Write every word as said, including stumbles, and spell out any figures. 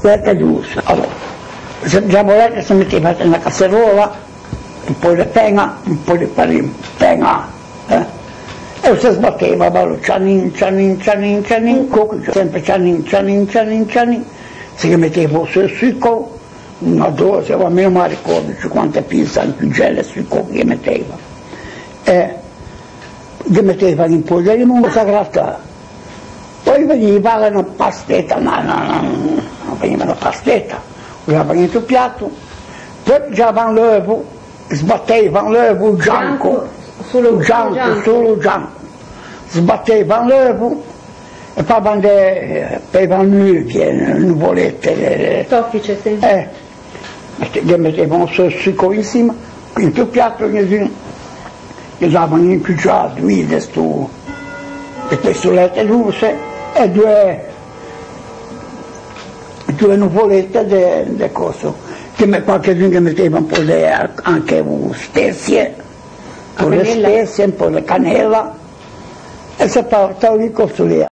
Bolete doce. Alora, se, za bolete se meteva inte na caserola, un pö de peña, un pö de farin-, peña, eh? E o se sbateva, belo, cianin, cianin, cianin, cianin, co-, sempre cianin, cianin, cianin, cianin, se ghe meteva o seu suco, na dose, ma mi no me ricordo ciù quante pinze, cugele, suco che ghe meteva. Eh, ghe meteva un pö de limon, se gratava. Poi vegniva na pasteta, na, na, na, vegniva na pasteta, o lava inte o piato, poi pigiava l'euvo, sbateva l'euvo gianco, gianco, solo, solo gianco, solo gianco, sbateva l'euvo e fava de, fava nuvolie, nuvolette, eh, soffice, sì. Eh, Mete-, ghe meteva un so-, suco in sima, inte o piato, ghe, ghe dava un cuciâ, doî de sto, de questo latte doce e doe, doe nuvolette de, de coso, che me-, qualchedun ghe meteva un pö de, anche o spezie, un pö de spezie, un pö de canela, e se fa, sta lì coso lì.